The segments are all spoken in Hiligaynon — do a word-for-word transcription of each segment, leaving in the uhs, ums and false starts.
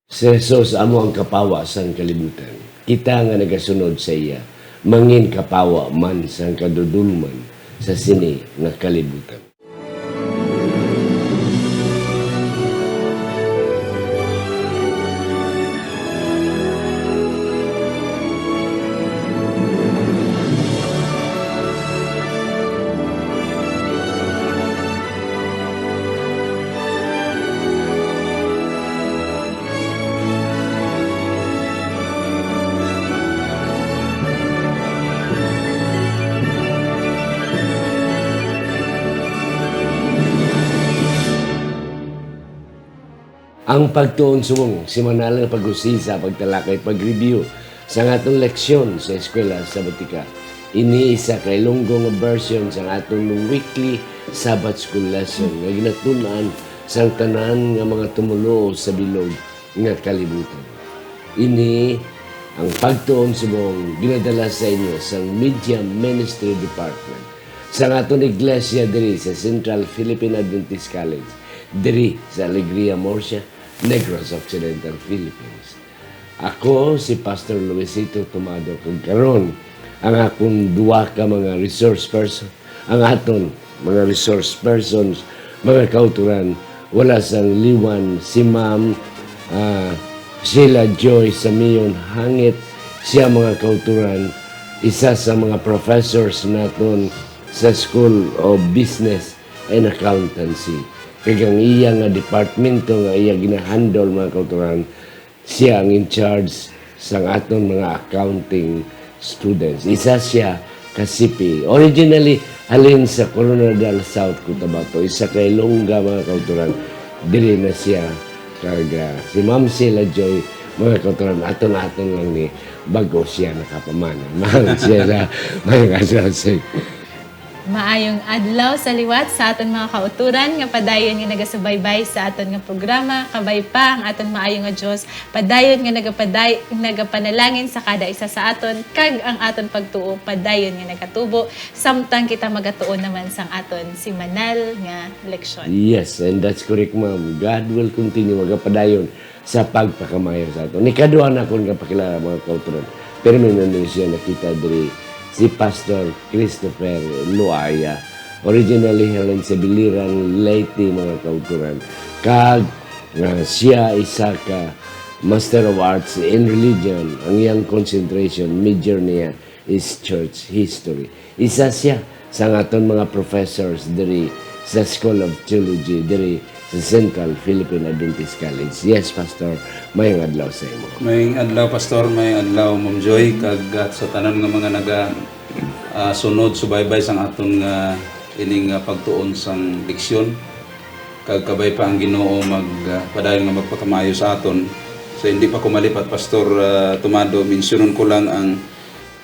Si Jesus amo ang kapawa sang kalibutan. Kita nga nagasunod sa iya, mangin kapawa man sang kadudulman sa sini nga kalibutan. Ang pagtuon subong, semanal nga pag-usisa, pagtalakay, pag-review sa aton leksyon sa Eskwela Sabatika. Ini isa ka Ilonggo nga version sang aton weekly Sabbath School lesson nga ginatun-an sang tanan nga mga tumoluo sa bilog nga kalibutan. Ini ang pagtuon subong ginadala sa inyo sang Media Ministry Department sang aton iglesia diri sa Central Philippine Adventist College, diri sa Alegria, Murcia, Negros Occidental, Philippines. Ako si Pastor Luisito Tomado, kag karon ang akon duha ka mga resource person, ang aton mga resource persons, mga kauturan, wala sang liwan si Ma'am, ah, Sheila Joy Samion Hangit. Siya, mga kauturan, isa sa mga professors naton sa School of Business and Accountancy. Kag ang iya nga departmento nga iya ginahandle, mga kauturan, siya ang in charge sang aton mga accounting students. Isa siya ka C P A. Originally, halin sa Coronadal South, Cotabato. Isa ka Ilongga, mga kauturan. Diri na siya. Kag, ah, si Ma'am Sheila Joy, mga kauturan, aton-aton lang ni, bago siya nakapamana. Ma'am Sheila, mga kauturan. Maayong adlaw sa liwat sa aton mga kauturan nga padayon nga nagasubaybay sa aton nga programa. Kabay pa ang aton maayo nga Dios, padayon nga nagapaday-, nagapanalangin sa kada isa sa aton, kag ang aton pagtuo padayon nga nagatubo, samtang kita magatuon naman sang aton semanal nga leksyon. Yes, and that's correct, ma'am. God will continue magapadayon sa pagpakamaayo sa aton. Ikaduha nakon nga pakilala, mga kauturan. Pirmi na ni siya nakita diri, si Pastor Christopher Luaya. Originally, halin sa Biliran, Leyte, mga kauturan. Kag, ah, siya isa ka Master of Arts in Religion. Ang iyang concentration, major niya, is church history. Isa siya sa aton mga professors diri sa School of Theology diri sa Central Philippine Adventist College. Yes, Pastor, mayong adlaw sa imo. Mayong adlaw, Pastor. Mayong adlaw, Ma'am Joy, kag, ah, sa tanan nga mga naga, ah, sunod, subaybay sang aton nga ining, ah, pagtuon sang leksyon. Kag kabay pa ang Ginoo mag, ah, padayon nga magpakamaayo sa aton. So, hindi pa ko malipat, Pastor, ah, Tomado, mensyonon ko lang ang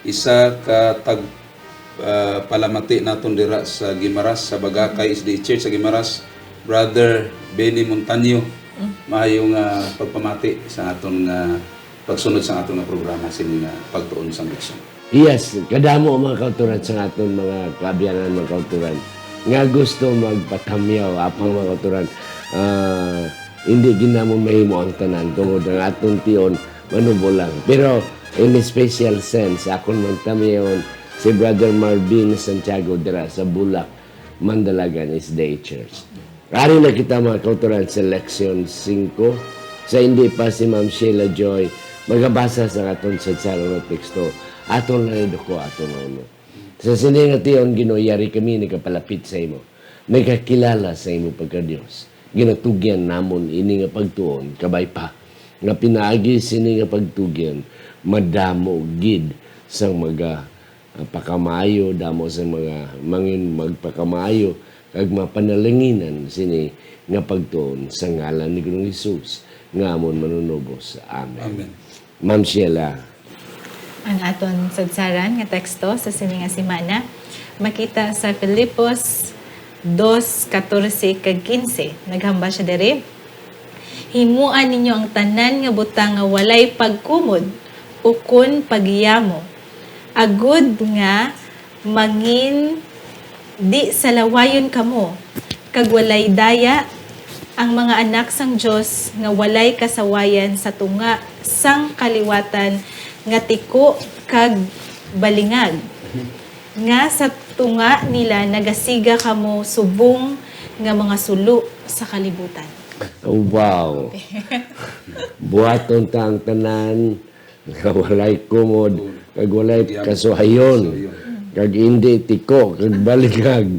isa ka tag-, ah, palamati naton dira sa Guimaras, sa Bagakay S D A Church sa Guimaras, Brother Benny Montaño. Mm. Maayo nga pagpamati sa aton nga pagsunod sa aton nga programa sini nga pagtuon sang leksyon. Yes, kadamo, mga kauturan, sa aton mga kaabyanan, mga kauturan, nga gusto magpatamyaw, apang, mga kauturan, ah, hindi gid namon mahimo ang tanan tungod ang aton tion manubo lang. Pero in a special sense, akon man tamyawon si Brother Marvin Santiago dira sa Bulak, Mandalagan S D A Church. Ari na kita, mga kauturan, sa leksyon singko. Sa hindi pa si Ma'am Sheila Joy magabasa sa aton sadsaran nga teksto, aton lang iduko aton ulo. Sa sini nga tion, Ginoo, yari kami nagapalapit sa imo, nagakilala sa imo pagka-Dios. Ginatugyan namon ini nga pagtuon, kabay pa nga pinaagi sini nga pagtugyan, madamo gid sang maga-, ah, pakamaayo, damo sang mga mangin-, magpakamaayo, kag mapanalanginan sini nga pagtuon sa ngalan ni Ginoong Hesus nga amon Manunubos. Amen. Amen. Ma'am Sheila. Ang aton sadsaran nga teksto sa sini nga semana makita sa Filipos dos, katorse kag kinse. Naghambal siya diri, "Himoa ninyo ang tanan nga butang nga walay pagkumod ukon pagyamo, agud nga mangin di salawayon kamo, kag walay daya Ang mga anak sang Dios nga walay kasawayan sa tunga sang kaliwatan nga tiko kag balingag, nga sa tunga nila nagasiga kamo subong nga mga sulo sa kalibutan. Oh, wow. Buhaton ta ang tanan nga walay kumod, kag walay kasuhayon, kag indi tiko, kag balingag.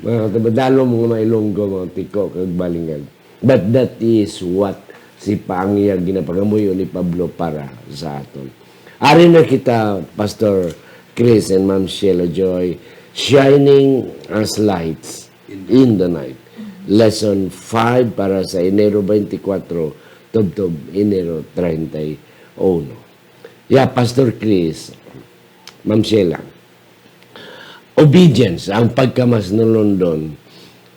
Mga katabadalom, mga mailonggo, mga tiko, kag balingag. But that is what si Paangyag ginapangamuyo ni Pablo para sa aton. Ari na kita, Pastor Chris and Ma'am Sheila Joy, shining as lights in the night. Lesson five para sa Enero twenty-four, tubtob Enero treinta y uno. Ya, Pastor Chris, Ma'am Sheila, obedience, ang pagkamasnulondon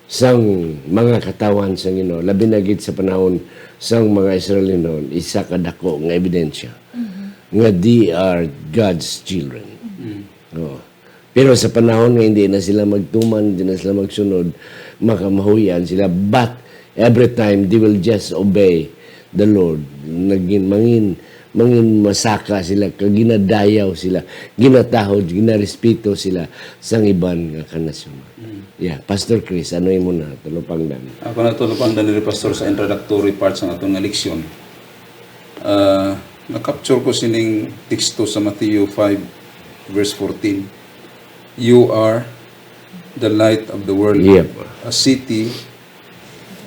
sang mga katawhan sang Ginoo, labi na gid sa panahon sang mga Israelinon, isa ka dako nga ebidensya nga they are God's children. Oo. Pero sa panahon nga hindi na sila magtuman, hindi na sila magsunod, makamahuyan sila. But every time they will just obey the Lord, nagin mangin mangin masaka sila, kag ginadayaw sila, ginatahod, ginarespeto sila sang iban nga kanasyonan. Yeah, Pastor Chris, ano imo na talupangdan? Ako na talupangdan ni Pastor sa introductory part sa aton nga leksyon. Ah, na-capture ko sining teksto sa Mateo five verse fourteen. "You are the light of the world. Yep. A city,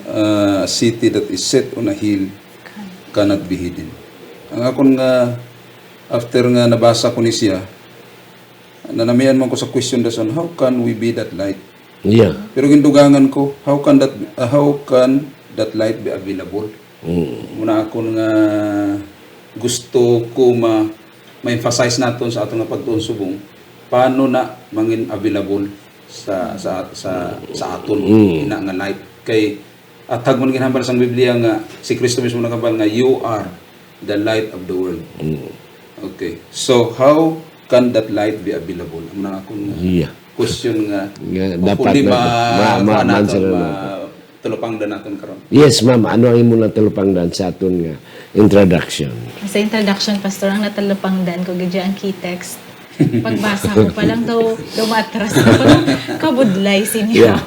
uh, a city that is set on a hill cannot be hidden." Ang akon nga, after nga nabasa ko ni siya, nanamian man ko sa question dason, how can we be that light? Yeah. Pero gindugangan ko, how can that uh, how can that light be available? Mm. Muna akon nga gusto ko ma ma-emphasize naton sa aton nga pagtuon subong, paano na mangin available sa sa sa, sa aton Mm. ina nga light? Kay atag man ginhambal sang Biblia nga si Kristo mismo naghambal nga, "You are the light of the world." Mm. Okay. So how can that light be available? Ang mga akong Yeah. question nga Nga hopefully dapat na- ma, ma- ma- ma, naton, ma-answer na ma, naton. Tulupangdan naton karon. Yes, ma'am. Ano ang imo na talupangdan sa aton nga introduction? Sa introduction, Pastor, ang natalupangdan ko, gidya ang key text. Pagbasa ko pa lang daw, daw maatras na. Parang kabudlay sinyo. Yeah.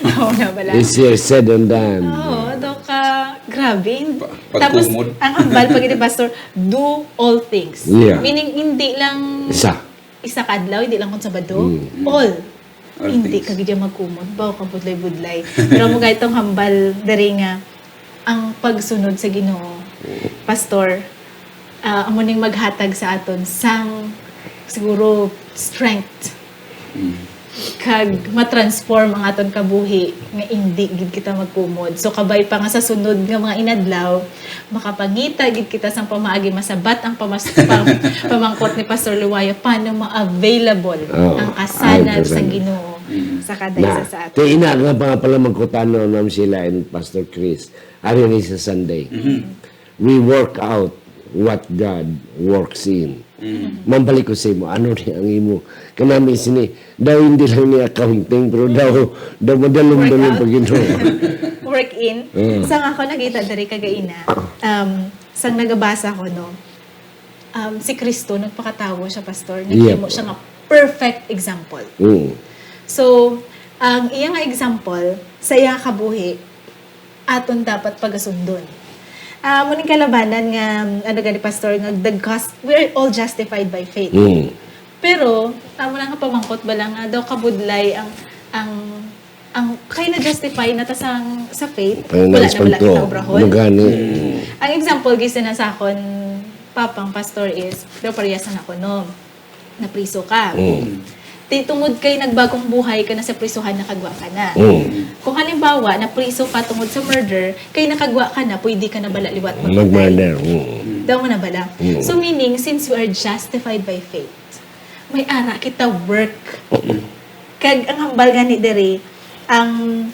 Daw na bala. Easier said than done. Oo, daw ka, grabe. Pa- Tapos, pagkumod. Ang hambal pag ni Pastor, do all things. Yeah. Meaning, hindi lang Isa. isa ka adlaw, hindi lang kung Sabado. Mm. All. All Hindi things. Ka gid magkumod. Baw ka budlay-budlay. Pero mo itong hambal diri nga ang pagsunod sa Ginoo, Pastor, ah, amo ning maghatag sa aton sang siguro strength Mm. kag matransform ang aton kabuhi nga indi gid kita magkumod. So kabay pa nga sa sunod nga mga inadlaw, makapangita gid kita sang pamaagi masabat ang pamas- pam- pamangkot ni Pastor Luwaya paano ma-available Oo. ang kasanan Ay, sang correct. Ginoo Mm. sa kaday Na, sa sa aton. kay ina nga mga pala magkutano, Ma'am Sheila and Pastor Chris, ari ni sa Sunday. Mhm. We work out what God works in. Mm. Mambalik ko sa imo, ano ni ang imo? Kanami sini, daw hindi lang ni accounting, pero daw, daw madalom-dalom Workout. Panginoon. Work in. Mm. Sa nga ako nakita diri kagaina, um, sang nagabasa ko, no, um, si Kristo, nagpakatawo siya, Pastor. Yep. Nagkimo siya nga perfect example. Mm. So, ang iya nga example, sa iya kabuhi, aton dapat pagasundon. Ah, mo ning kalabanan nga, ano gani, Pastor, nga the gos- we are all justified by faith. Mm. Pero, amo na nga pamangkot ba lang nga daw kabudlay ang, ang, ang kay na-justify na ta sang, sa faith, Kaya wala na na wala kita obrahon. Magani. Ang example, gis na sa akon, papang pastor is, daw parehas na ako, no? Napriso ka. Mm. Di tungod kay nagbagong buhay ka na sa prisuhan, nakagwa ka na. Mm. Kung halimbawa, napriso ka tungod sa murder, kay nakagwa ka na, pwede ka na bala liwat Mag-murder. Mm. Daw mo na bala. Mm. So meaning, since we are justified by faith, may ara kita work. Kag ang hambal gani diri, ang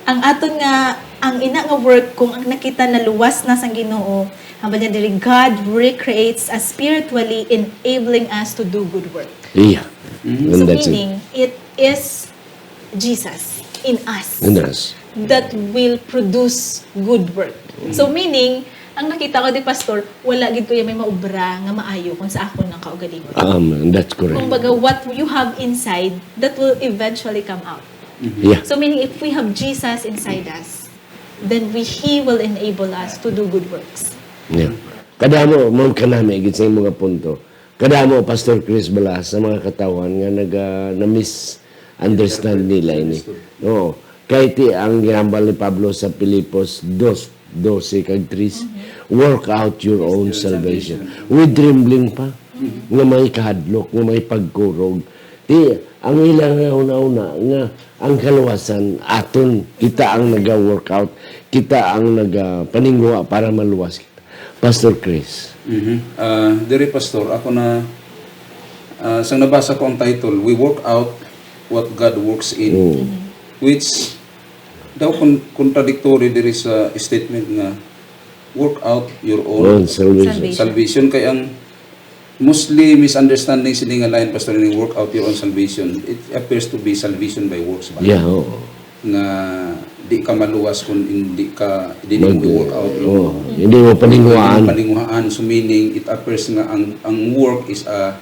ang aton nga ang ina nga work kung ang nakita na luwas na sang Ginoo, hambal niya diri, God recreates us spiritually, enabling us to do good work. Iya. Mhm. So And that's it. meaning, it is Jesus in us. In us. that will produce good work. So, meaning, ang nakita ko di, Pastor, wala gid ko yung may maubra nga maayo kung sa akon ang kaugalingon. Um, that's correct. Kumbaga, what you have inside, that will eventually come out. Yeah. So, meaning, if we have Jesus inside us, then we, He will enable us to do good works. Yeah. Kadamo, Ma'am Kanami, gid sa imong mga punto. Kadamo, Pastor Chris, bala, sa mga katawhan nga naga, na-misunderstand nila ini. Oo. Kay ti ang ginambal ni Pablo sa Filipos dos, dose kag tres, "Work out your own salvation." With trembling pa, nga may kahadlok, nga may pagkurog. Ti, ang ilang una-una nga ang kaluwasan aton, kita ang naga-work out, kita ang naga-, paninguha para maluwas kita. Pastor Chris. Mhm. Ah, diri, Pastor, ako na, ah, sang nabasa ko ang title, "We work out what God works in," Mm. which daw kon-, contradictory diri sa statement nga, "Work out your own Oh, salvation. Salvation. salvation." Kay ang mostly misunderstanding sini nga line, Pastor, ni "Work out your own salvation." It appears to be salvation by works ba? Yeah, oo. Nga di ka maluwas kung hindi ka, hindi mo Mag- i-work out. Oo. Hindi mo paninguhaan. Paninguhaan. So, meaning, it appears nga ang, ang work is a,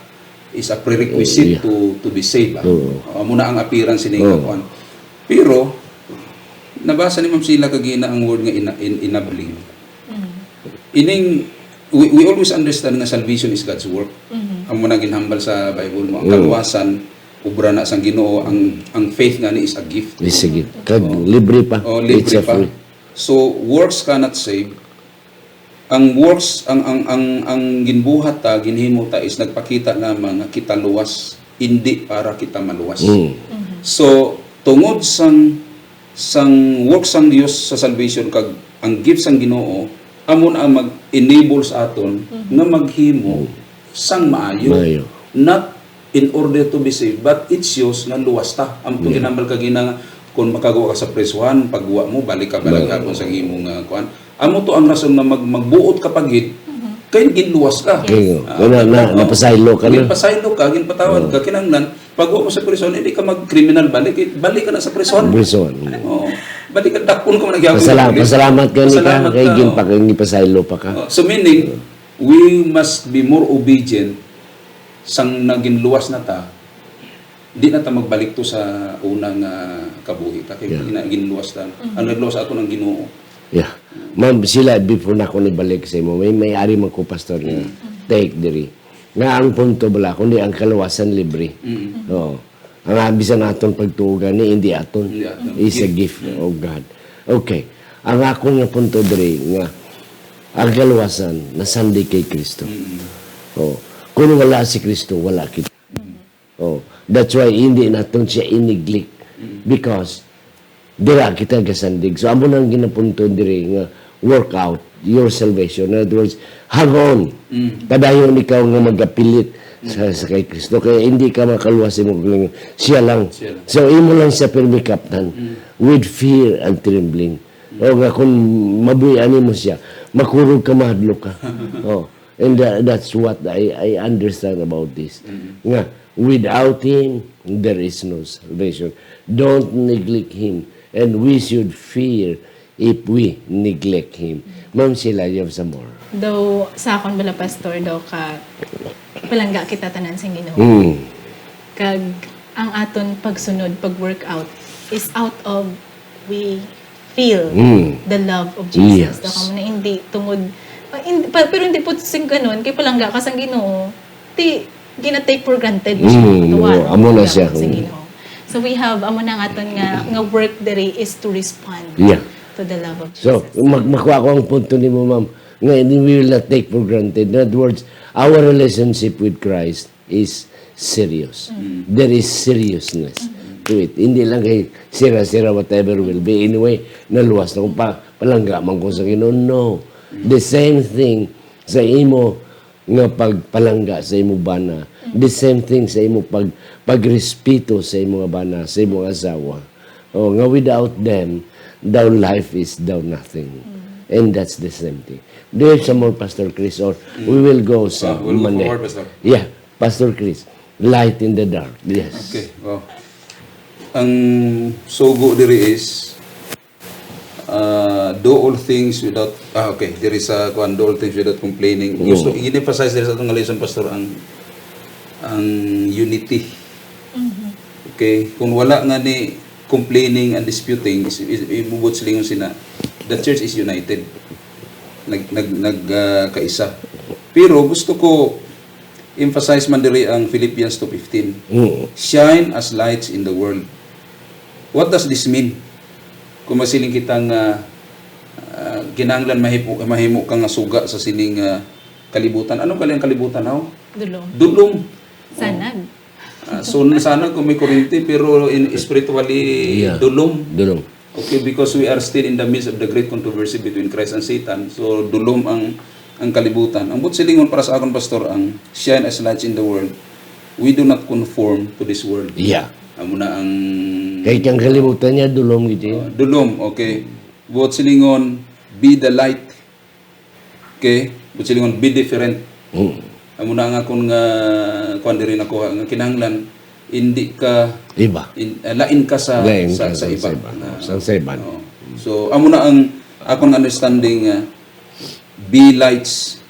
is a prerequisite Yeah. to, to be saved. Ah. Oo. Amo na ang appearance ni nga Oo. kuan. Pero, nabasa ni Ma'am Sheila kagina ang word nga ina-, in-, enabling. Ining, we, we always understand nga salvation is God's work. Amo na ginhambal sa Bible mo. Ang Mm. Kaluwasan, obra na sang Ginoo, ang, ang faith nga ni is a gift. Sige. Kag libre pa. O, libre It's a pa. free. So, works cannot save. Ang works, ang, ang, ang, ang ginbuhat ta, ginhimo ta is nagpakita lamang nga kita luwas, hindi para kita maluwas. Mm. So, tungod sang, sang work sang Dios sa salvation kag ang gift sang Ginoo, amo na ang mag-enable sa aton nga maghimo sang maayo. Maayo. Not in order to be saved, but it's yours nga luwas ta. Ang Yeah. ginambal kagina nga, kung makagwa ka sa prisuhan, pagwa mo, balik ka, balik Balik. Hapon sa imo nga kuan. Amo to ang rason nga mag-, magbuot ka pa gid, kay ginluwas ka. Kay, Ah, wala na, oh, napasaylo ka na. Ginpasaylo ka, ginpatawad ka, kinahanglan, pagwa mo sa prison, hindi ka mag-criminal balik, eh, balik ka na sa prison. Prison. Oo. Balik ka, dakpon ka man nagyapon Pasala-, sa pulis. Pasalamat ka ni ka, Pasalamat kay ka, ginpa-, oh. ginpasaylo pa ka. Oh, so meaning, we must be more obedient sang naginluwas na ta. Di na ta magbalik to sa una nga kabuhi ta, kay Yeah. gina-, ginluwas ta. Ang nagluwas ato ng Ginoo. Yeah. Ma'am Sheila, before na ako nibalik sa imo, may, may ari man ko, Pastor, nga take diri. Nga ang punto bala, kundi ang kaluwasan libre. Oo. Ang bisan aton pagtuo gani, hindi aton. Hindi aton. It's a gift of God. Okay. Ang akon nga punto diri nga ang kaluwasan nasandig kay Kristo. Oh. Kung wala si Kristo, wala kita. Oh. That's why hindi naton siya i-neglect. Because dira kita gasandig. So, amo nang ginapunto diri nga work out your salvation. In other words, hang on. Padayon ikaw nga magapilit sa, sa kay Kristo. Kaya hindi ka makaluwas sa imong kaugalingon. Siya lang. Siya lang. So, imo lang siya pirmi kaptan with fear and trembling. O nga, kung mabuhian mo siya, makurog ka, mahadlok ka. Oh. And tha-, that's what I, I understand about this. Nga, without Him, there is no salvation. Don't neglect Him. And we should fear if we neglect Him. Ma'am Sheila, you have some more? Though, sa akon bala, Pastor, daw ka palangga kita tanan sa Ginoo. Mm. Kag ang aton pagsunod, pag-workout, is out of we feel Mm. the love of Jesus. Yes. Daw kamo na hindi tungod, ah, hindi, pa-, pero hindi po sing ganun, kay palangga ka sa Ginoo, ti, gina-take for granted mo siya, Mm, katuwa, oo, no? amo na Palangga siya, ka sa mm. Ginoo. So we have, amo na ang aton nga, nga work diri is to respond Yeah. to the love of So, Jesus. mag makuha ko ang punto ni mo, ma'am. Nga, we will not take for granted. In other words, our relationship with Christ is serious. There is seriousness to it. Hindi lang kay sira-sira, whatever will be. Anyway, naluwas na kung pa, palangga man ko sa Ginoo. No. The same thing sa imo nga pagpalangga sa imo bana. The same thing sa imo pag, pagrespeto sa imo nga bana, sa imo nga asawa. Oh, nga without them, thou life is thou nothing. And that's the same thing. Do you have some more, Pastor Chris, or we will go sa Ah, we'll go Monday? Forward, Pastor. Yeah, Pastor Chris, light in the dark. Yes. Okay. Oh. Ang sugo diri is Uh, do all things without, ah, okay, there is a, kuwan, do all things without complaining. Mm. Gusto i-emphasize diri sa atong nga lesson, Pastor, ang, ang unity. Mhm. Okay? Kung wala nga ni complaining and disputing, is, is, is, buot silingon sina, the church is united. Nag, nag, nag, ah, kaisa. Pero gusto ko emphasize man diri ang Philippians two fifteen. Mm. "Shine as lights in the world." What does this mean? Kung masiling kita nga, ah, kinahanglan mahimo, mahimo ka nga suga sa sining, ah, kalibutan. Ano gali ang kalibutan, haw? Dulom. Dulom. Sanag. Ah, so, sana kung may kuryente, pero in spiritually, Yeah. dulom. Dulom. Okay, because we are still in the midst of the great controversy between Christ and Satan. So, dulom ang, ang kalibutan. Ang buot silingon para sa akon, Pastor, ang "Shine as lights in the world." We do not conform to this world. Yeah. Amo na ang Kay kang kalibutan niya, dulom gid, eh. Oh, dulom, okay. Buot silingon, be the light. Okay? Buot silingon, be different. Mm. Amo na ang akon nga, kuwan diri nakuha, nga kinahanglan, hindi ka Iba. in-, ah, lain ka sa, Lain sa, ka sa sa iba. iba. Na, Sa, sa iba. Oo. So, amo na ang akon understanding nga, be lights,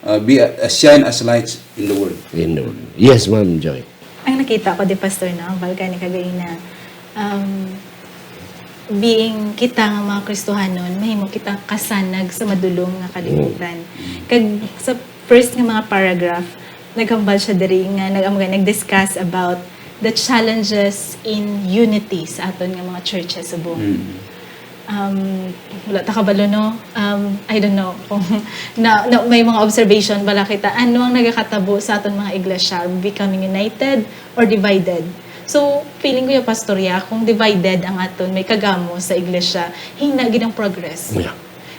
ah, be, ah, shine as lights in the world. In the world. Yes, Ma'am Joy. Ang nakita ko di, Pastor, no, ang balkan ni kagay na, um, being kita nga mga Kristohanon, mahimo kita kasanag sa madulom nga kalibutan. Mm. Kag sa first nga mga paragraph, naghambal siya diri nga nag-, amo nga nag-discuss about the challenges in unity sa aton nga mga churches subong. Mm. Um, wala ta kabalo, no? Um, I don't know kung na, na may mga observation bala kita, ano ang nagakatabo sa aton mga iglesia, becoming united or divided? So, feeling ko yung pastorya, kung divided ang aton may kagamo sa iglesia, hina gid ang progress. Yeah.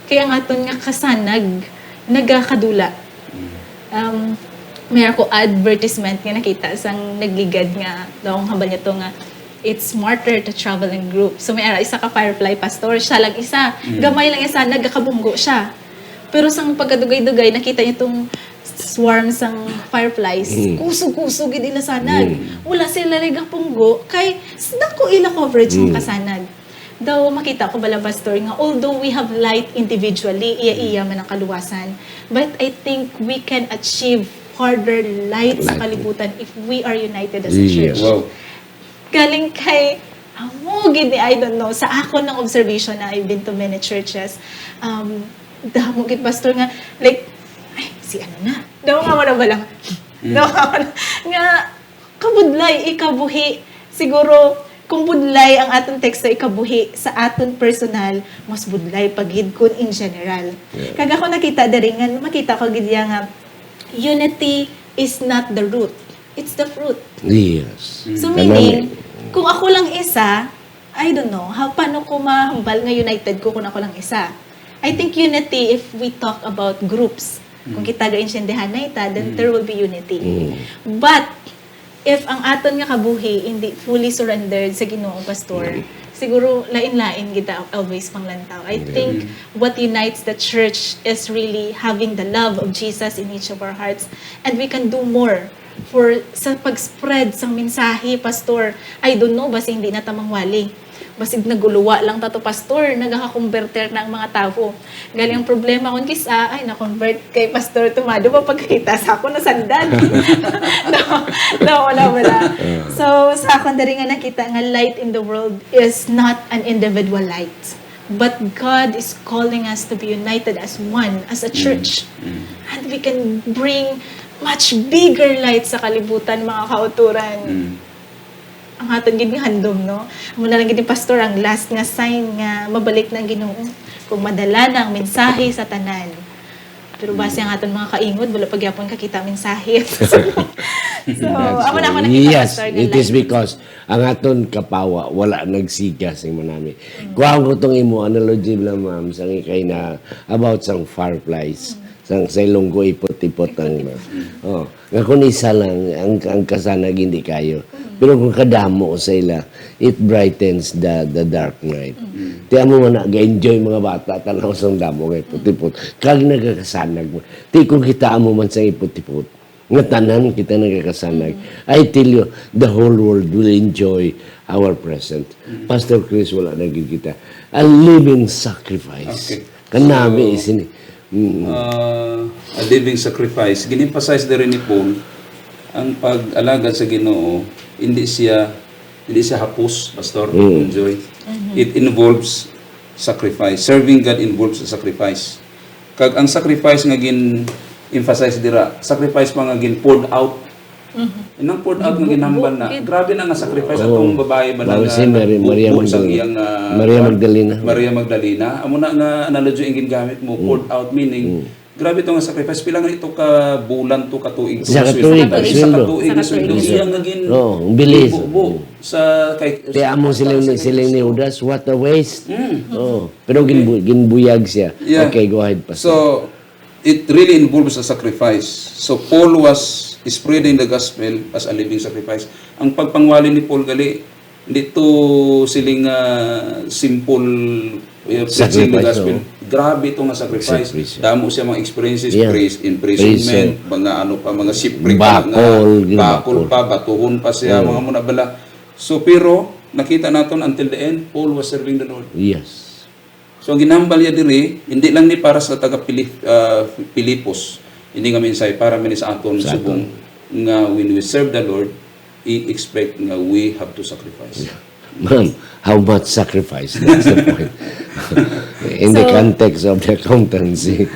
Kaya ang aton nga kasanag, nagakadula. Mm. Um, may ako advertisement nga nakita sang nagligad nga, daw ang hambal niya to nga, "It's smarter to travel in group." So, may ara isa ka firefly, pastor, siya lang isa. Mm. Gamay lang isa, nagakabunggo siya. Pero sang pagkadugay-dugay, nakita niya tong swarm sang fireflies. Mm. Kusog-kusog gid ila sanag. Mm. Wala sila nagapunggo, kay s-, dako ila coverage ng Mm. kasanag. Daw makita ko bala, pastor, nga although we have light individually, iya-iya man ang kaluwasan, but I think we can achieve farther light sa Light. kalibutan if we are united as a Yes. church. Wow. Galing kay, amo gid ni, I don't know, sa akon lang observation na I've been to many churches, um, damo gid, pastor, nga, like, "Ay, si ano na?" Daw nga wala ba lang? Mm. Daw nga wala. Nga, kabudlay, ikabuhi. Siguro, kung budlay ang aton teksto, ikabuhi sa aton personal, mas budlay pa gid kun in general. Yeah. Kag ako nakita diri nga, makita ko gid iya nga unity is not the root, it's the fruit. Yes. Mm. So, Kanami. meaning, kung ako lang isa, I don't know, how, paano ko mahambal nga united ko kung ako lang isa? I think unity, if we talk about groups, kung Mm. kita gaintindihan na ita, then Mm. there will be unity. Mm. But, if ang aton nga kabuhi hindi fully surrendered sa Ginoo, Pastor, Mm. siguro lain-lain kita always panglantaw. I Yeah. think Mm. what unites the church is really having the love of Jesus in each of our hearts, and we can do more for sa pag-spread sang mensahe, Pastor. I don't know, basi hindi na ta mangwali. Basig naguluwa lang ta to, Pastor, nagakakonberter na ang mga tawo. Galing ang problema kung kis-a, ay, na-convert kay Pastor Tomado, mapagkita sa ako, nasandan. No, no, wala, wala. So, sa akon diri nga nakita nga light in the world is not an individual light. But God is calling us to be united as one, as a Mm. church. Mm. And we can bring much bigger light sa kalibutan, mga kauturan. Mm. Ang aton gid nga handom, no? Amo na lang gid ni Pastor, ang last nga sign nga mabalik na ang Ginoo, kung madala na ang mensahe sa tanan. Pero base Mm. ang aton mga kaingod, wala pa gyapon kakita mensahe. So, That's amo na ako true. nakita, Yes, Pastor, nga it is light. because ang aton kapawa wala nagsiga sing manami. Mm. Kuhaon ko tong imo analogy lang, ma'am, sa ikay na about sang fireflies. Mm. Sang sa Ilonggo, ipot-ipot ang, Ipot-ipot. oh, nga kung isa lang ang, ang kasanag, hindi kayo. Mm. Pero kung kadamo sa ila, it brightens the, the dark night. Mm. Ti amo man na, ga-enjoy mga bata, tanaw sang damo nga ipot-ipot. Kag nagakasanag mo. Ti kung kita mo man sa ipot-ipot, Nga tanan kita nagakasanag. I tell you, the whole world will enjoy our present. Pastor Chris, wala na gyud kita. A living sacrifice. Okay. Kanami So, isini. Mm. uh, a living sacrifice. Gin-emphasize diri ni Paul, ang pag-alagad sa Ginoo, hindi siya, hindi siya hapos, Pastor, Mm. Enjoy. It involves sacrifice. Serving God involves a sacrifice. Kag ang sacrifice nga gin-emphasize dira, sacrifice pa nga gin-poured out. Mhm. Inang poured out nga Gibubo ginhambal na. gid. Grabe na nga sacrifice Oo. atong babae ba Bawi na si Mary, Maria nagbubo sa Magdalena. iyang, ah, Maria kuwan? Magdalena. Maria Magdalena. Amo na nga analogy ang gingamit mo, Mm. poured out, meaning, Mm. grabe to nga sacrifice. Pila nga ito ka bulan to, ka tuig to, Sa nga sweldo? katuig, Sa sweldo. katuig Sa nga sweldo. katuig. Iya nga gin-, Oo, ang bilis. gibubo sa kay Kaya amo sa siling ni, sa siling ni Judas, "What a waste." Mm. Oo. Pero Okay. ginbu-, ginbuyag siya. Yeah. Okay, go ahead, Pastor. So, it really involves a sacrifice. So, Paul was spreading the gospel as a living sacrifice. Ang pagpangwali ni Paul gali, hindi to siling, ah, simple, uh, preaching the Sacrifice, gospel. oo. Grabe to nga sacrifice. Sacrifice. Damo siya mga experiences, Yeah. pris-, imprisonment, Prison. mga ano pa, mga shipwreck, Bakol, mga bakol ginabakol. pa, batuhon pa siya, Oo. mga muna bala. So, pero nakita naton until the end, Paul was serving the Lord. Yes. So, ang ginhambal niya diri, hindi lang ni para sa taga Pilip-, ah, Filipos, hindi nga mensahe para man ni sa aton Sa aton. subong nga when we serve the Lord, i-expect nga we have to sacrifice. Yeah. Ma'am, how much sacrifice? That's the point. In the So, context of the accountancy.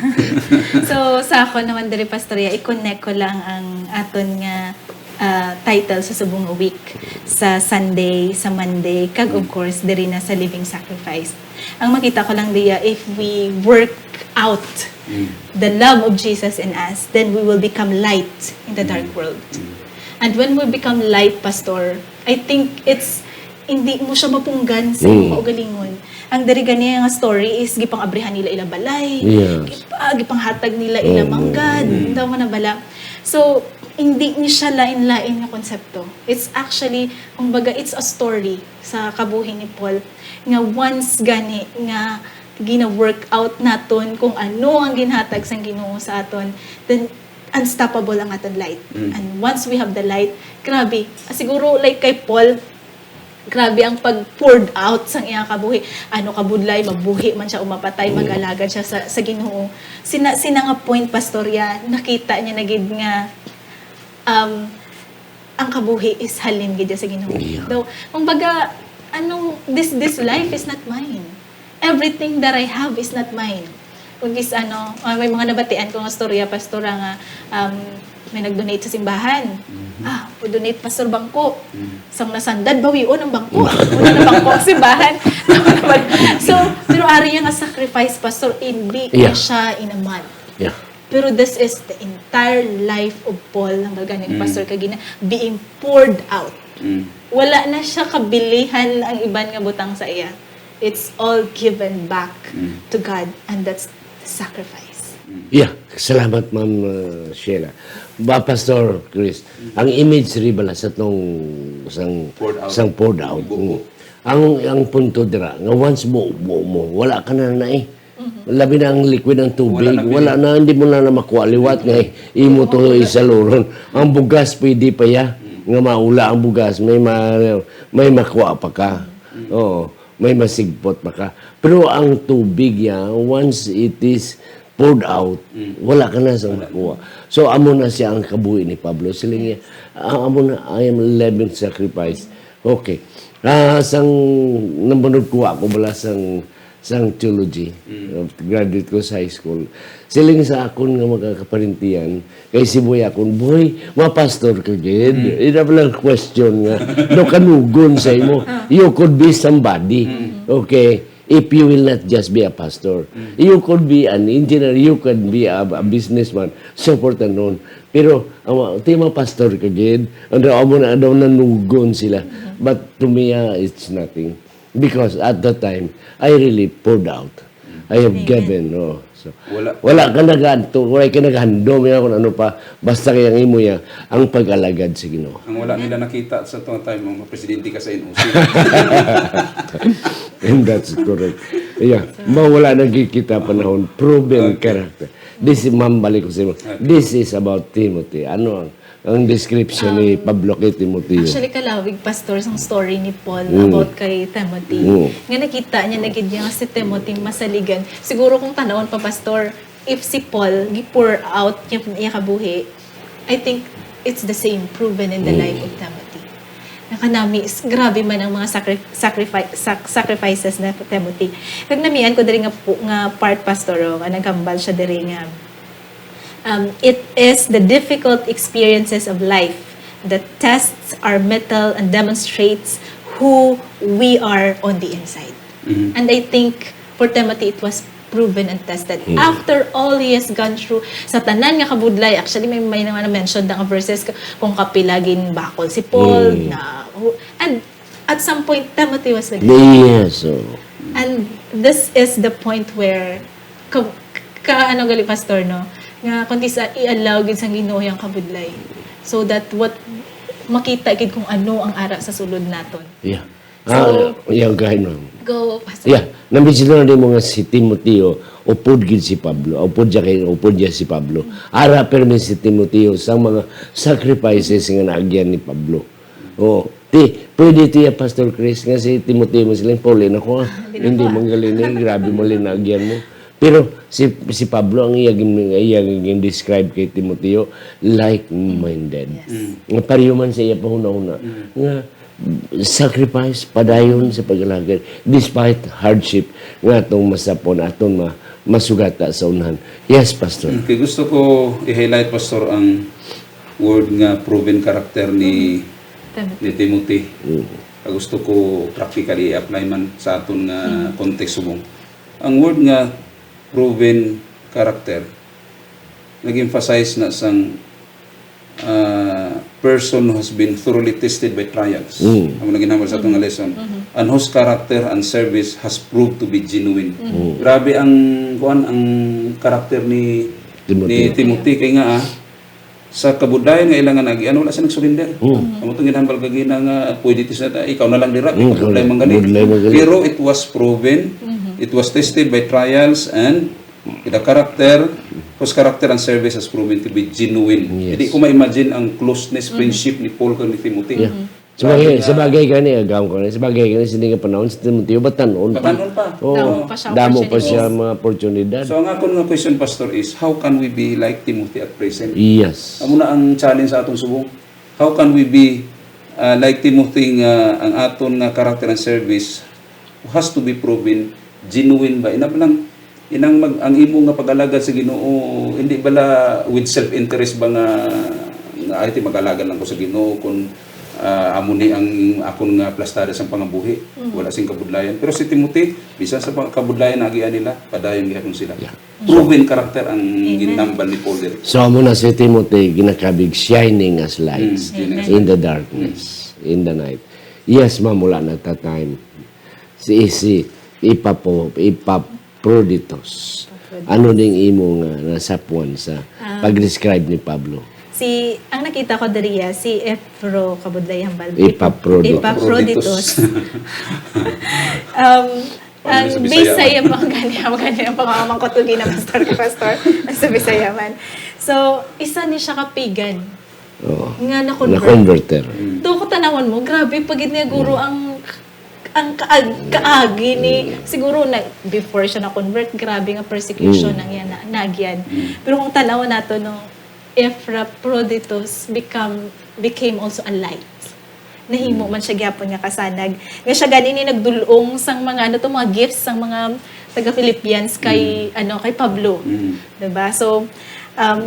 So, sa ako naman diri, Pastor, ya, i-connect ko lang ang aton nga ah, title sa subong nga week, sa Sunday, sa Monday, kag of Mm. course, diri na sa living sacrifice. Ang makita ko lang diya, if we work out Mm. the love of Jesus in us, then we will become light in the dark Mm. world. Mm. And when we become light, Pastor, I think it's, hindi mo siya mapunggan sa imong Mm. kaugalingon. Ang diri gani nga story is gipang-abrihan nila ila balay. Yes. Gipa-, gipanghatag nila ila Oh, manggad. mm. Daw mo na bala. So, hindi ni siya lain-lain nga konsepto. It's actually, kumbaga, it's a story sa kabuhi ni Paul nga once gani nga gina-work out naton kung ano ang ginhatag sang Ginoo sa aton, then unstoppable ang aton light. Mm. And once we have the light, grabe, ah, siguro like kay Paul, grabe ang pag-poured out sang iyang kabuhi. Ano kabudlay, mabuhi man siya o mapatay, Mm. mag-alagad siya sa, sa Ginoo. Sina, sina nga point, Pastor, ya, nakita niya na gid nga, um, ang kabuhi is halin gid siya sa Ginoo. Yeah. Daw, kumbaga, ano, this, this life is not mine. Everything that I have is not mine. Kung is, ano, ah, may mga nabatian ko nga storya, Pastor, nga, um, may nag-donate sa simbahan. Mhm. Ah, mo-donate, Pastor, bangko. Mhm. Sang nasandad, bawion ang bangko. Wala na bangko ang simbahan. So, pero ari nga sacrifice, Pastor, hindi Yeah. na siya in a month. Yeah. Pero this is the entire life of Paul, ang balgan ni Mm. Pastor kagina, being poured out. Mm. Wala na siya kabilihan ang iban nga butang sa iya. It's all given back Mm. to God, and that's the sacrifice. Mm. Yeah, salamat, Ma'am, uh, Sheila. Ba, Pastor Chris, Mm. ang imagery bala sa tong, sang, Poured out. sang poured out. Buko. Mm. Ang, ang punto dira, nga once mo, mo, mo, wala ka na na eh. Mhm. Labi na ang liquid, ang tubig, Wala na, wala pili. na, hindi mo na, na makuha liwat nga imo to isaluron. Ang bugas, pwede pa ya, Mm. nga maula ang bugas, may ma-, may makuha pa ka. Mm. Oo, may masigpot pa ka. Pero ang tubig ya, once it is poured out, Mm. wala ka na sa Wala na. makuha. So, amo na siya ang kabuhi ni Pablo. Siling niya, "Ah, amo na, I am a living sacrifice." Okay. Ah, sang namanugkuha ko bala sang, sang theology, Mm. uh, graduate ko sa high school. Siling sa akon nga mga kaparintian, kay si Boy akon, "Boy, mapastor ka gid?" Mm. Ina pala ang question nga, no, kanugon sa imo. Ah. You could be somebody. Mm. Okay? If you will not just be a pastor, Mm. you could be an engineer, you could be a, a businessman, so forth and on. Pero, ang, ti mapastor ka gid, ang daw mo na daw nanugon sila. Mm-hmm. But to me, ah, it's nothing. Because at that time, I really poured out. I have Amen. given, oh. So, Wala. wala ka nagaanto, wala ka naghandom, yan, kung ano pa. Basta kay ang imo ya, ang pag-alagad sa Ginoo. Ang wala nila nakita sa tong time, mga presidente ka sa N O C. And that's correct. Yeah. Mawala na gid kita panahon. Proven Okay. character. This is, ma'am, balik ko sa imo. Okay. This is about Timothy. Ano ang, ang description ni Um, Pablo kay Timothy? Actually, kalawig, Pastor, sang story ni Paul Mm. about kay Timothy. Mm. Nga nakita niya na gid nga si Timothy masaligan. Siguro kung tanawon pa, Pastor, if si Paul gi-pour out niya iya kabuhi, I think it's the same, proven in the Mm. life of Timothy. Nakanami, s-, grabe man ang mga sacri-, sacrifi-, sac-, sacrifices na Timothy. Kag namian ko diri nga pu-, nga part, Pastor, oh, nga naghambal siya diri nga, um, it is the difficult experiences of life that tests our mettle and demonstrates who we are on the inside. Mhm. And I think for Timothy, it was proven and tested. Mm. After all he has gone through, sa tanan nga kabudlay, actually, may, may mga na-mention na nga verses ka-, kung kapila ginbakol si Paul, Mm. na, and at some point, Timothy was with him. Yes, oh. And this is the point where, ka, ka, ano gali, Pastor, no? Nga, kung di sa, i-allow gid sang Ginoo yung kabudlay. So that what, makita gid kung ano ang ara sa sulod naton. Yeah. So, Ah, yeah, go ahead, ma'am. Go, Pastor. Yeah, nambisita na mo nga si Timoteo, upod gid si Pablo, upod siya kay, upod niya si Pablo. Ara, pero may si Timoteo sa mga sacrifices nga naagyan ni Pablo. Oh, ti, pwede tiya, Pastor Chris, nga si Timoteo mo sila, "Pauli na ko, ah." Hindi na Hindi ko, ah. man galing eh, grabe mo linagyan mo. Pero si, si Pablo, ang iya gin-, iya gin-describe kay Timoteo, like-minded. Yes. Mm. Nga pareho man sa iya pahuna-huna. Mm. Nga sacrifice, padayon sa pag-alagad, despite hardship, nga atong masapon, aton ma-, masugata sa unahan. Yes, Pastor. Mm, kay gusto ko i-highlight, Pastor, ang word nga proven character ni, Mm. Timothy. ni Timothy. Mm. Kag gusto ko practically i-apply man sa aton nga Mm. context subong. Ang word nga proven character, nag-emphasize na sang, ah, person who has been thoroughly tested by trials. Mm. Amo na ginhambal sa aton nga lesson. Mhm. And whose character and service has proved to be genuine. Mhm. Mm. Grabe ang, kuan, ang karakter ni, Timothy. ni Timothy. Kay nga, ah, sa kabudlayan nga ila nga naagian, wala siya nag-surrender. Mm. Amo tong ginhambal kagina nga, pwede ti siya ta, "Ikaw na lang dira, Mm, kabudlay man gani." kabudlay man gani. Pero it was proven, Mhm. it was tested by trials, and the character, whose character and service has proven to be genuine. Yes. Hindi ko ma-imagine ang closeness, Mhm. friendship ni Paul kag ni Timothy. Yeah. Mhm. Sa bagay, Grabe sa nga. bagay gani, agam ko na, sa bagay gani, sini nga panahon, si Timoteo, batan-on pa. Batan-on pa. Oo. Damo pa siya Damo pa siya opportunity. mga oportunidad. So, ang akon nga question, Pastor, is, how can we be like Timothy at present? Yes. Amo na ang challenge sa atong subong. How can we be, ah, like Timothy nga ang aton nga character and service has to be proven genuine ba? Inap lang, inang mag-, ang imo nga pag-alagad sa Ginoo, hindi bala with self-interest ba nga, nga, "Ay, ti mag-alagad lang ko sa Ginoo kung, ah, amo ni ang akon nga plastada sang pangabuhi, Mm. wala sing kabudlayan." Pero si Timothy, bisan sa pang-, kabudlayan, naagian nila, padayon gihapon sila. Yeah. Proven character ang Amen. ginambal ni Paul diri. So, amo na si Timothy, ginakabig shining as lights Mm, shining as in the lights. darkness, Mm. in the night. Yes, ma'am, wala na ta time. Si, si Epapo-, Epaphroditus. Epaphroditus. Ano ding imo nga nasapuan sa Ah. pag-describe ni Pablo? Si, ang nakita ko diri, ah, si Ephro, kabudlay hambal. Epaphroditus. Epaphroditus. Um, Ano ang sa Bisaya Bisaya man? pa, ang gani, ang gani ang pamamangkot ko gina, Pastor, Pastor. Sa Bisaya man. So, isa ni siya ka pagan Oo. nga na-convert. Na-converter. Mm. Do ko tanawon mo, grabe pa gid niya, guro, Mm. ang, ang kaag-, kaagi ni, Mm. siguro na, before siya na-convert, grabe nga persecution Mm. ang iya na, naagyan. Mm. Pero kung tanawon nato, no, Epaphroditus become, became also a light. Nahimo Mm. man siya gyapon nga kasanag. Nga siya gani ni nagdul-ong sang mga, ano to, mga gifts sang mga taga Philippians kay, Mm. ano, kay Pablo. Mm. Diba? So, um,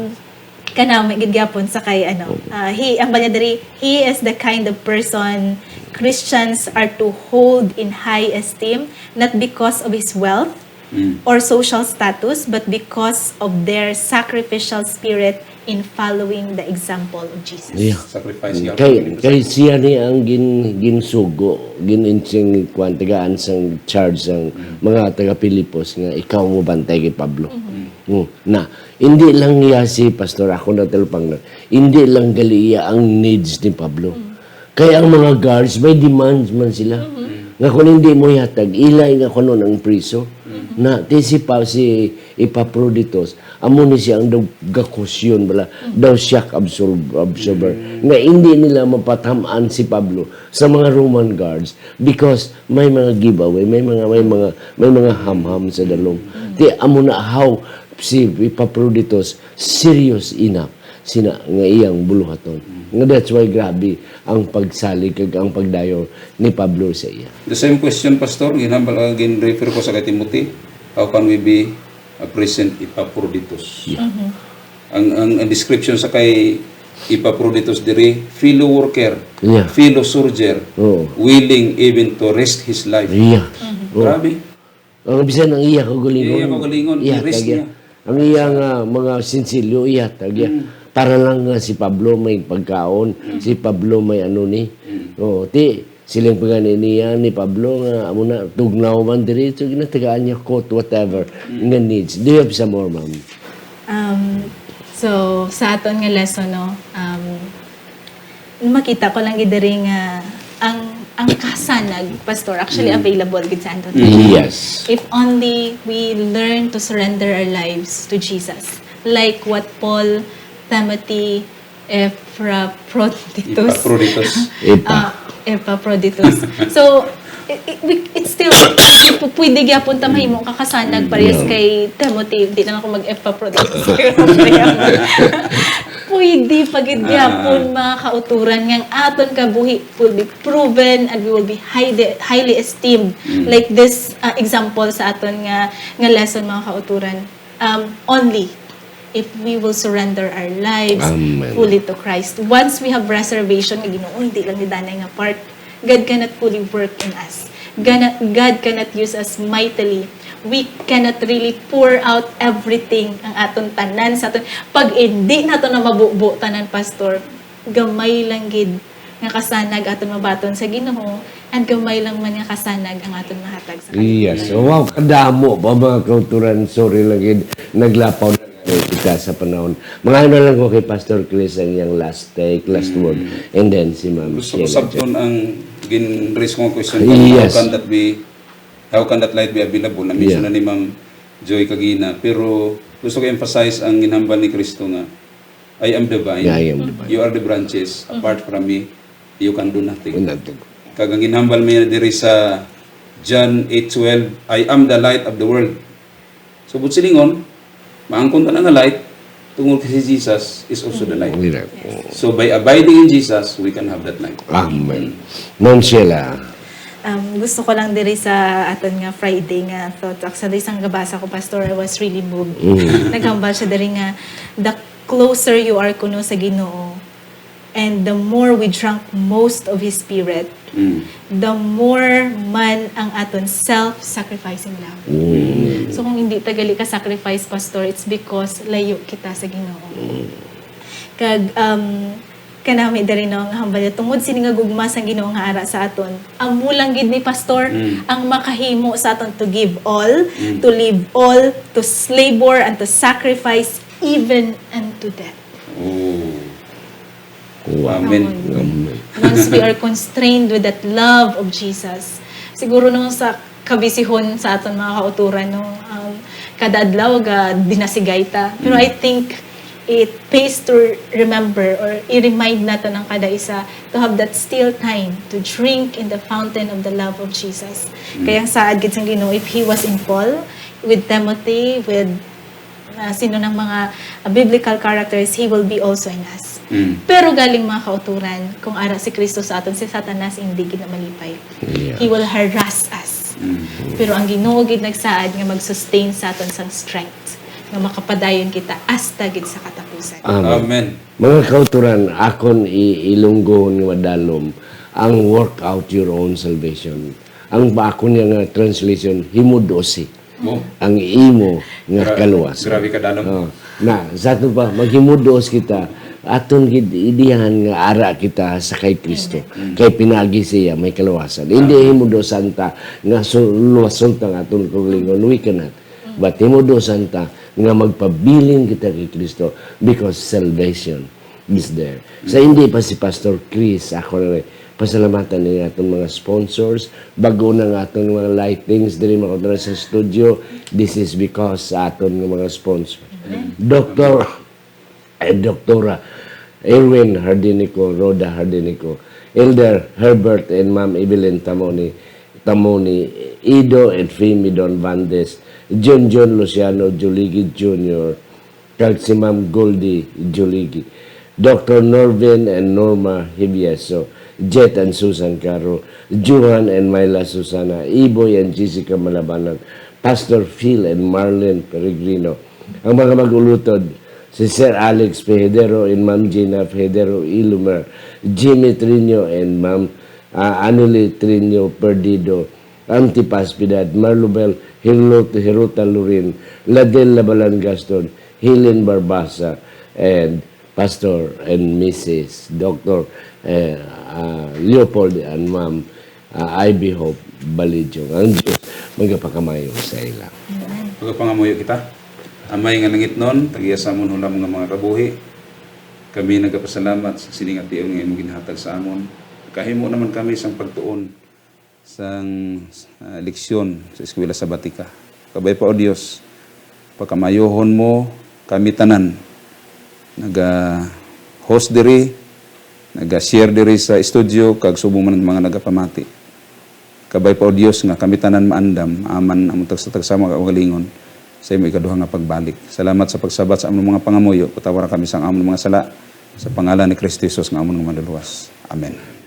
kanami gid gyapon sa kay, ano, Mm. ah, he, ang banya diri, he is the kind of person Christians are to hold in high esteem, not because of his wealth, Mm. or social status, but because of their sacrificial spirit in following the example of Jesus. Yeah. Sacrifice Mm. nga Kay, pagpili kay sa siya ni ang gin-, ginsugo, gin-, sing, kuwan, tagaan sang charge sang Mm. mga taga Filipos nga ikaw mo bantay kay Pablo. Mhm. Mm. Mm. Na, hindi lang niya si Pastor, ako na talupang na, hindi lang gali iya ang needs ni Pablo. Mm. Kay ang mga guards, may demands man sila. Mhm. Nga kung hindi mo ihatag, ilay nga kuno ang priso. Mhm. Na, ti si Pa-, si Epaphroditus, amo ni siya ang daw gakusyon bala, daw shock absorb-, absorber, nga hindi nila mapatam-an si Pablo sa mga Roman guards because may mga giveaway, may mga, may mga, may mga hamham sa dalom. Ti amo na how si Epaphroditus serious enough sina nga iyang buluhaton. Nga that's why grabe ang pagsalig kag ang pagdayaw ni Pablo sa iya. The same question, Pastor, ginhambal, ah, gin-refer ko sa kay Timothy, how can we be a present Epaphroditus? Yeah. Mhm. Ang, ang, ang description sa kay Epaphroditus diri, fellow worker, Yeah. fellow soldier, Oo. willing even to risk his life. Yeah. Mhm. Oo. Grabe. Ang bisan ang iya kaugalingon, Iya, kaugalingon, ihatag i-risk iya. niya. Ang iya nga mga sinsilyo, ihatag iya. Mm. Para lang nga si Pablo may pagkaon, Mm. si Pablo may ano ni. Mm. Oo, ti, siling pa gani niya ni Pablo nga amo na, tugnaw man diri, so ginatagaan niya coat, whatever, Mm. nga needs. Do you have some more, ma'am? Um, so, sa aton nga lesson, no, um, makita ko lang gid diri nga ang, ang kasanag, Pastor, actually Mm. available gid sa aton. Mm. Yes. If only we learn to surrender our lives to Jesus. Like what Paul, Timothy, Epaphroditus. Epaphroditus. Epa. Ah, Epaphroditus. So, i-, i-, we, it's still, pu-, pwede gyapon ta mahimo kakasanag Mm. parehas Yeah. kay Timothy. Di na ako mag-Epaphroditus. Pwede pa gid gyapon, Ah. mga kauturan, nga ang aton kabuhi will be proven and we will be highly, highly esteemed. Mm. Like this, uh, example sa aton nga, nga lesson, mga kauturan. Um, only if we will surrender our lives Amen. fully to Christ. Once we have reservation nga, "Ginoo, hindi lang ni danay nga part," God cannot fully work in us. Gana-, God cannot use us mightily. We cannot really pour out everything, ang aton tanan sa aton. Pag hindi nato na mabubo tanan, Pastor, gamay lang gid nga kasanag aton mabaton sa Ginoo, and gamay lang man nga kasanag ang aton mahatag sa Yes. Kalibutan. Wow, kadamo pa, mga kauturan. Sorry lang gid, naglapaw na kita sa panahon. Mga ano lang ko kay Pastor Chris ang iyang last take, last Mm. word. And then si Ma'am Gusto ko Sheila. sabton ang gin-raise ko nga question, Yes. how can that be, how can that light be available? Na-mention Yeah. na ni Ma'am Joy kagina. Pero gusto ko emphasize ang ginhambal ni Kristo nga, "I am the vine. Yeah, I am the vine. You are the branches. Mm. Apart from me, you can do nothing." Nothing. Kag ang ginhambal niya diri sa John eight twelve, "I am the light of the world." So, buot silingon, maangkon ta na nga light, tungod kay si Jesus is also the light. Correct. Yes. So, by abiding in Jesus, we can have that light. Amen. Mm. Ma'am Sheila. Um, gusto ko lang diri sa aton nga Friday nga thought, actually, sang gabasa ko, Pastor, I was really moved. Mm. Naghambal siya diri nga, the closer you are kuno sa Ginoo, and the more we drank most of His Spirit, Mm. the more man ang aton self-sacrificing love. Mm. So, kung hindi ta gali ka-sacrifice, Pastor, it's because layo kita sa Ginoo. Mm. Kag, um, kanami diri, no, nga hambal niya, tungod sini nga gugma sang Ginoo nga ara sa aton, amo lang gid ni, Pastor, Mm. ang makahimo sa aton to give all, Mm. to live all, to s-, labor, and to sacrifice, even unto death. Oh. Wow. Amen. Amen. Amen. Once we are constrained with that love of Jesus, siguro nung sa kabisihon sa aton mga kauturan, no, um, kada adlaw ga dinasigay ta. Pero Mm. I think it pays to remember or i-remind naton ang kada isa to have that still time to drink in the fountain of the love of Jesus. Mm. Kaya ang saad gid sang Ginoo, if He was in Paul, with Timothy, with ah, sino nang mga, ah, biblical characters, He will be also in us. Mm. Pero galing, mga kauturan, kung ara si Kristo sa aton, si Satanas hindi gid na malipay. Yeah. He will harass us. Mm. Pero ang Ginoo gid nagsaad nga mag-sustain sa aton sang strength, nga makapadayon kita hasta gid sa katapusan. Amen. Amen. Mga kauturan, akon i-, ilunggon nga madalom ang work out your own salvation. Ang akon nga translation, himud-osi Mo. ang imo nga Gra-, kaluwasan. grabe ka, Dalom. Oh. Na, sa ato pa, maghimud-os kita, aton gid idihan nga ara kita sa kay Kristo. Amen. Mm. Kay pinaagi siya, may kaluwasan. Hindi Amen. himud-osan ta nga su-, luwason ta ang aton kaugalingon. We cannot. Mm. But himud-osan ta nga magpabilin kita kay Kristo because salvation is there. Sa Mm. hindi pa si Pastor Chris, ako na rin, Pasalamatan ni aton mga sponsors. Bago na nga aton mga lightings diri, mga sa studio. This is because sa aton nga mga sponsor. Doctor and Doktora Erwin Hardinico, Rhoda Hardinico, Elder Herbert and Ma'am Evelyn Tamoni, Tamoni, Ido and Fimi Don Vandes, Junjun Luciano Juligi Junior, kag si Ma'am Goldie Juligi, Doctor Norvin and Norma Hivieso, Jet and Susan Caro, Johan and Myla Susana, Iboy and Jessica Malabanan, Pastor Phil and Marlene Peregrino, ang mga mag-ulutod, si Sir Alex Pejadero and Ma'am Gina Pejadero Ilumer, Jimmy Trino and Ma'am, ah, Anuli Trino Perdido, Antipas Piedad, Marlubel Hirlo-, Hiruta Lorin, Ladel Labalan Gaston, Helen Barbasa, and Pastor and Missus Doctor, eh, ah, Leopold and Ma'am, ah, Ivy Hope Balidyong. Ang Diyos magapakamayo sa ila. Magapangamuyo kita. Amay nga langitnon, tagiya sa amon hulam nga mga kabuhi. Kami nagapasalamat sa sini nga tion nga imo ginhatag sa amon. Kahimo naman kami sang pagtuon sang, ah, leksyon sa Eskwela Sabatika. Kabay pa, O Dios, pakamayohon mo kami tanan. Naga-host diri, naga-share diri sa studio, kag subong man ang mga nagapamati. Kabay pa, O Dios, nga kami tanan maandam, aman ang tagsa-tagsa mga kaugalingon sa imo ikaduha nga pagbalik. Salamat sa pagsabat sa among mga pangamuyo. Patawara kami sang amon mga sala, sa pangalan ni Cristo Jesus nga amon nga Manluluwas. Amen.